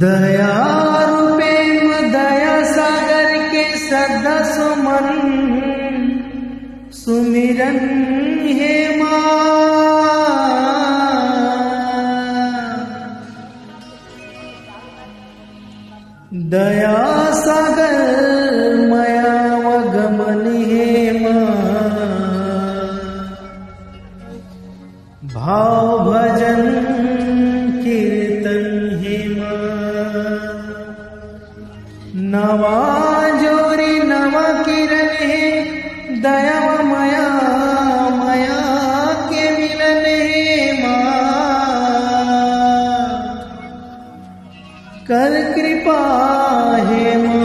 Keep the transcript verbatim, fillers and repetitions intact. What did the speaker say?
दया रूपे म दया सागर के सदा सुमन सुमिरन हे माँ। दया सागर मया व गमन हे माँ। भाव भजन कीर्तन हे माँ। नवा जोरी नवा किरण हे, दया मया मया के मिलन हे माँ। कर कृपा हे माँ।